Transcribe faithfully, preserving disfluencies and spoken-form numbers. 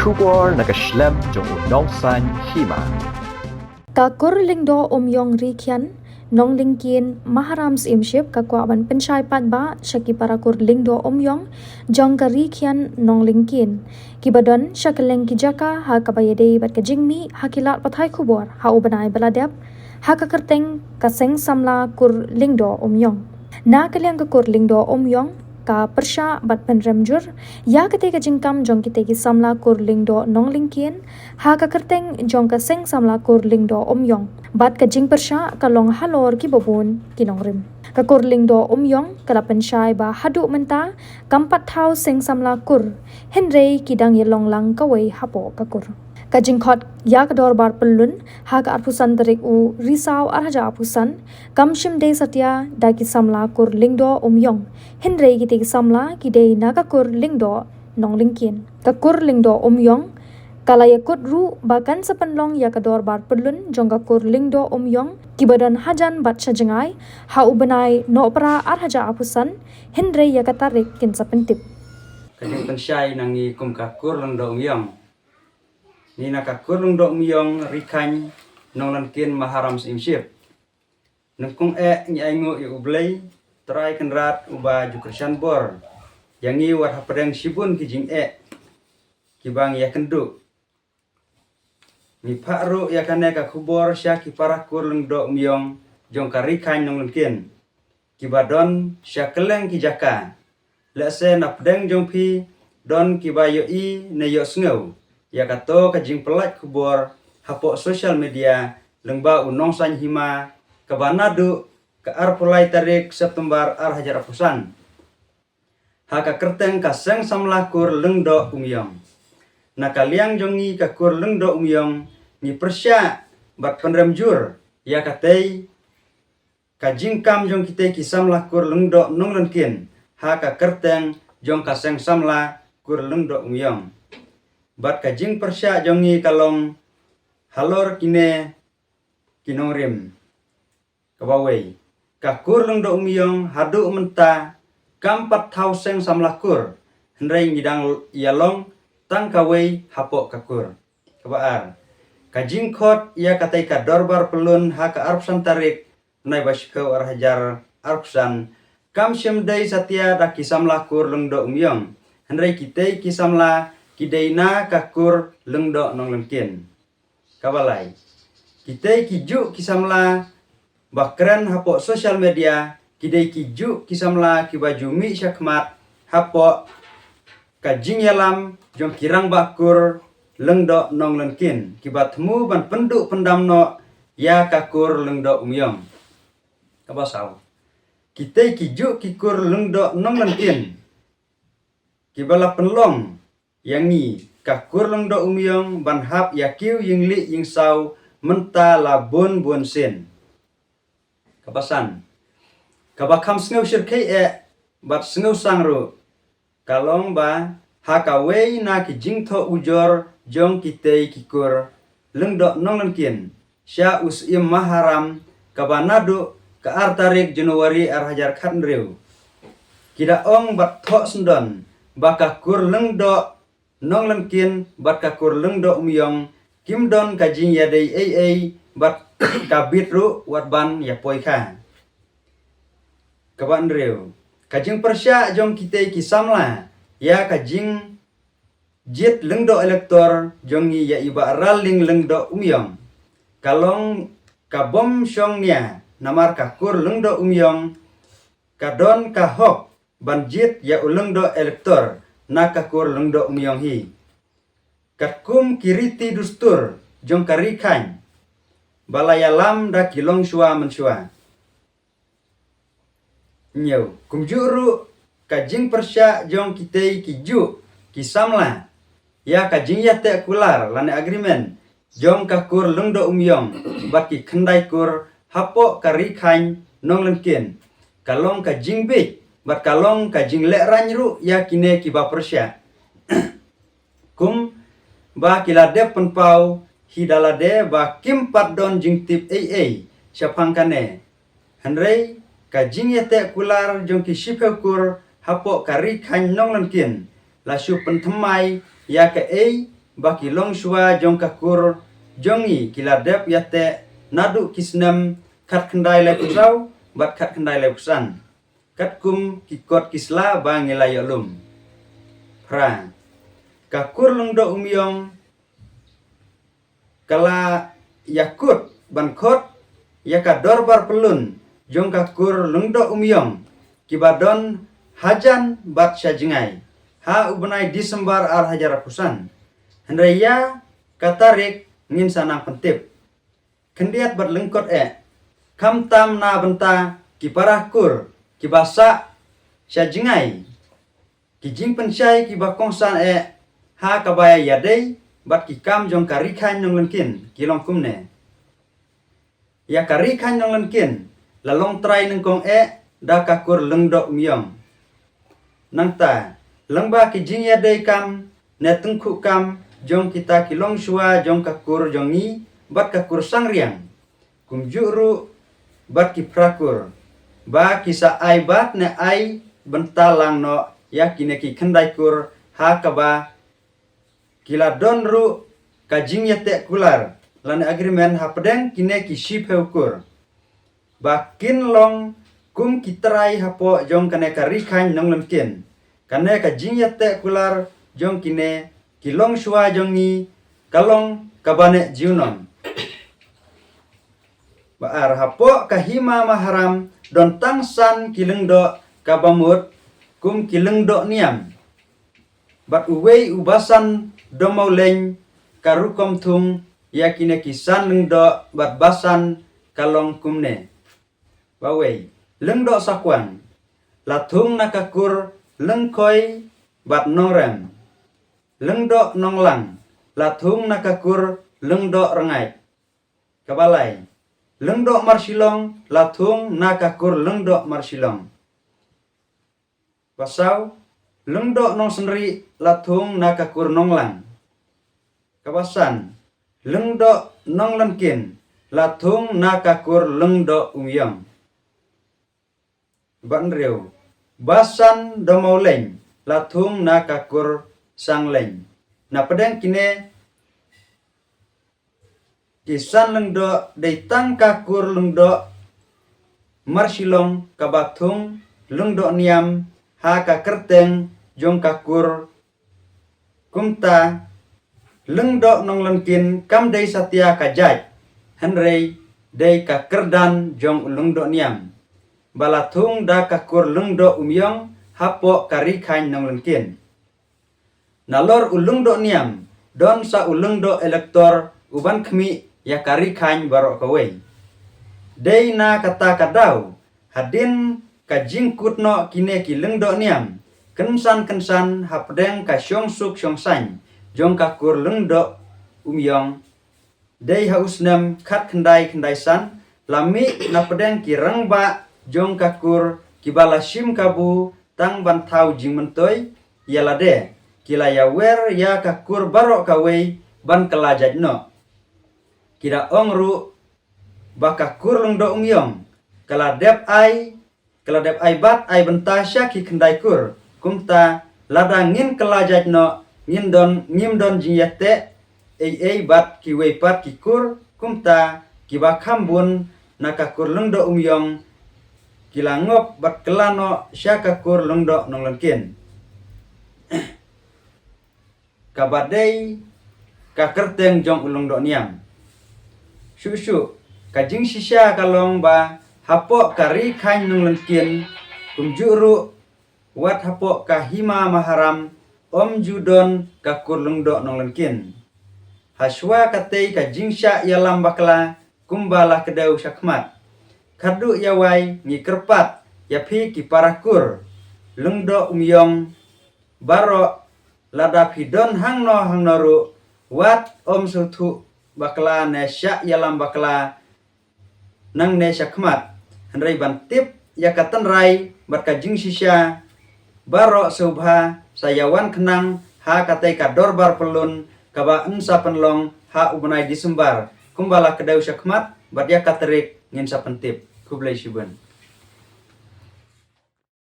Khubor na ka shlem jong u Nongsaiñ Hima. Ka Kur Lyngdoh Umïong Rikhian Nonglyngkien Maharam Syiemship ka kwah ban pynshai paidbah sha ki para kur lyngdoh umïong jong ka Rikhian Nonglyngkien kiba don sha kylleng ki jaka ha kaba ïadei bad ka jingmih ha ki lad pathai khubor ha u bnai ba la dep ha ka kyrteng ka Seng Samla Kur Lyngdoh Umïong. Na ka liang ka Kur Lyngdoh Umïong ka pyrshah bad pynrem jur ïa katei ka jingkam jong kitei ki samla kur lyngdoh nonglyngkien ha ka kyrteng jong ka Seng Samla Kur Lyngdoh Umïong. Bad ka jingpyrshah ka long halor kiba bun ki nongrim. Ka Kur Lyngdoh Umïong ka la pynshai ba haduh mynta kam pat thaw seng samla kur, hynrei ki dang ïalong lang kawei hapoh ka kur. Ka jingkhot ïa ka dorbar pyllun ha ka arphew san tarik u Risaw ar hajar arphew san kam shym dei satia da ki samla kur lyngdoh umïong, hynrei kitei ki samla ki dei na ka kur lyngdoh nonglyngkien. Ka Kur Lyngdoh Umïong ka la ïakut ruh ba kan sa pynlong ïa ka dorbar pyllun jong ka Kur Lyngdoh Umïong kiba don hajan bad sha jngai ha u bnai Nohprah ar hajar arphew san, hynrei ïa ka tarik kin sa pyntip. Ka jingpynshai na ngi kum ka Kur Lyngdoh Umïong. Ngi na ka Kur Lyngdoh Umïong Rikhian Nonglyngkien Maharam Syiemship. Nyngkong eh ngi ainguh ïa U Blei Trai Kynrad uba ju kyrshan bor ïa ngi wat hapdeng shibun ki jingeh kiba ngi ïakynduh. Ngi phah ruh ïa kane ka khubor sha ki para kur lyngdoh umïong jong ka Rikhian Nonglyngkien kiba don sha kylleng ki jaka. Lehse na pdeng jong phi don kiba ïohi ne ïohsngew ïa kato ka jingpyllait khubor hapoh social media lyngba u Nongsaiñ Hima kaba naduh ka arphew lai tarik September ar hajar arphew san ha ka kyrteng ka Seng Samla Kur Lyngdoh Umïong. Na ka liang jong ngi ka Kur Lyngdoh Umïong ngi pyrshah bad pynrem jur ïa katei ka jingkam jong kitei ki samla kur lyngdoh nonglyngkien ha ka kyrteng jong ka Seng Samla Kur Lyngdoh Umïong. Bad ka jingpyrshah jong ngi ka long halor kine ki nongrim. Kaba wei, ka Kur Lyngdoh Umïong haduh mynta kam pat thaw seng samla kur, hynrei ngi dang ïalong tang kawei hapoh ka kur. Kaba ar, ka jingkhot ïa katei ka dorbar pyllun ha ka arphew san tarik bnai ba shiphew ar hajar arphew san kam shym dei satia da ki samla kur lyngdoh umïong, hynrei kitei ki samla ki dei na ka kur lyngdoh nonglyngkien. Kaba lai, kitei ki juh ki samla ba kren hapoh social media ki dei ki juh ki samla kiba ju mih shakhmat hapoh ka jingïalam jong ki rangbah kur lyngdoh nonglyngkien kiba thmu ban pynduh pyndam noh ïa ka Kur Lyngdoh Umïong. Kaba saw, kitei ki juh ki kur lyngdoh nonglyngkien kiba la pynlong ïa ngi ka Kur Lyngdoh Umïong ban hap ïa kiew ïing lieh ïing saw mynta la bun bun sien. Kaba san, kaba kham sngew shyrkhei eh bad sngew sang ruh ka long ba ha kawei na ki jingthoh ujor jong kitei ki kur lyngdoh nonglyngkien sha u Syiem Maharam kaba naduh ka ar tarik January ar hajar khathynriew, ki da ong bad thoh sngewdon ba ka Kur Lyngdoh Nonglyngkien bad ka Kur Lyngdoh Umïong kim don ka jingïadei ei ei bad ka bit ruh wat ban ïa poi kha. Kaba hynriew, ka jingpyrshah jong kitei ki samla ïa ka jingjied lyngdoh elektor jong ngi ïa i Bah Rallieng Lyngdoh Umïong ka long ka bym shong nia, namar ka Kur Lyngdoh Umïong ka don ka hok ban jied ïa u lyngdoh elektor na ka Kur Lyngdoh Umïong hi, katkum ki riti dustur jong ka Ri Khaiñ ba la ïalam da ki longshuwa mynshuwa. Hynñiew, kumjuh ruh ka jingpyrshah jong kitei ki juh ki samla ïa ka jingïateh kular lane agreement jong ka Kur Lyngdoh Umïong bad ki khyndai kur hapoh ka Ri Khaiñ Nonglyngkien ka long ka jingbieit bad ka long ka jinglehraiñ ruh ïa kine kiba pyrshah. Kumba ki la dep pynpaw hi da lade ba kim pat don jingtip ei ei shaphang kane. Hynrei ka jingïateh kular jong ki shiphew kur hapoh ka Ri Khaiñ Nonglyngkien la shu pynthymmai ïa kaei ba ki longshuwa jong ka kur jong ngi ki la dep ïateh naduh ki snem khatkhyndai laiphew saw bad khatkhyndai laiphew san, katkum ki kot ki sla ba ngi la ïoh lum. Phra, ka kur Lyngdoh Umïong ka la ïakut ban khot ïa ka dorbar pyllun jong ka kur Lyngdoh Umïong kiba don hajan bad sha jngai ha u bnai December ar hajar arphew san. Hynrei ïa ka tarik ngin sa nang pyntip khyndiat bad lyngkot eh, khamtam na bynta ki para kur kiba sah sha jngai. Ki jingpynshai kiba kongsan eh ha kaba ïadei bad ki kam jong ka Ri Khaiñ Nonglyngkhin ki long kumne. Ïa ka Ri Khaiñ Nonglyngkhin la long trai nyngkong eh da ka kur Lyngdoh Umïong. Nangta, lyngba ki jingïadei kam ne tyngkhuh kam jong kita ki longshuwa jong ka kur jong ngi bad ka kur Sangriang, kumjuh ruh bad ki phra kur, ba ki sa ai bad ne ai bynta lang noh ïa kine ki khyndai kur ha kaba ki la don ruh ka jingïateh kular lane agreement hapdeng kine ki shiphew kur ba kin long kum ki trai hapoh jong kane ka Ri Khaiñ Nonglyngkhin. Kane ka jingïateh kular jong kine ki longshuwa jong ngi ka long kaba neh junom. Ba ar, hapoh ka Hima Maharam don tang san ki lyngdoh, kaba mut kum ki Lyngdoh Niam. Bad uwei u Basan Domawleng ka rukom thung ïa kine ki san lyngdoh bad Basan ka long kumne. Ba wei, Lyngdoh Sakwang la thung na ka kur Lyngkhoi bad Nongrem. Lyngdoh Nonglang la thung na ka kur Lyngdoh Rngaid. Kaba lai, Lyngdoh Marshillong la thung na ka kur Lyngdoh Marshillong. Ba saw, Lyngdoh Nongsynrih la thung na ka kur Nonglang. Kaba san, Lyngdoh Nonglyngkhin la thung na ka kur Lyngdoh Umïong. Ba hynriew, Basan Domawleng la thung na ka kur Sangleng. Na pdeng kine ki san lyngdoh dei tang ka kur Lyngdoh Marshillong kaba thung Lyngdoh Niam ha ka kyrteng jong ka kur. Kumta Lyngdoh Nonglyngkhin kam dei satia ka jait, hynrei dei ka kyrdan jong u Lyngdoh Niam ba la thung da ka kur Lyngdoh Umïong hapoh ka Ri Khaiñ Nonglyngkhin. Nalor u Lyngdoh Niam don sa u lyngdoh elector uban khmih ïa ka Ri Khaiñ baroh kawei. Dei na kata ka daw, hadien ka jingkut noh kine ki Lyngdoh Niam kynsan kynsan hapdeng ka shongsuk shongsaiñ jong ka kur Lyngdoh Umïong, dei ha u snem khatkhyndai khyndai san, la mih na pdeng ki rangbah jong ka kur kiba la shim kabu tang ban thaw jingmyntoi ïa lade, ki la ïawer ïa ka kur baroh kawei ban kylla jait noh. Ki da ong ruh ba ka kur Lyngdoh Umïong ka la dep ai, ka la dep ai bad ai bynta sha ki khyndai kur. Kumta lada ngin kylla jait noh, ngin don, ngim don jingïateh ei ei bad kiwei pat ki kur. Kumta kiba kham bun na ka kur Lyngdoh Umïong ki la ngop bad kylla noh sha ka kur Lyngdoh Nonglyngkhin, kaba dei ka kyrteng jong u Lyngdoh Niam. Shuh shuh, ka jingshisha ka long ba hapoh ka Ri Khaiñ Nonglyngkhin, kumjuh ruh wat hapoh ka Hima Maharam, ym ju don ka kur Lyngdoh Nonglyngkhin. Hashwa katei ka jingshah ïalam bakla, kumba la kdew shakhmat, khadduh ïa wai ngi kyrpad ïa phi ki para kur Lyngdoh Umïong baroh, lada phi don hangno hangno ruh, wat ym sngewthuh bakla ne shah ïalam bakla nangne shakhmat, hynrei ban tip ïa ka tynrai bad ka jingshisha, baroh sngewbha sa ïawan khnang ha katei ka dorbar pyllun kaba yn sa pynlong ha u bnai December, kumba la kdew shakhmat, bad ïa ka tarik ngin sa pyntip. Khublei shibun.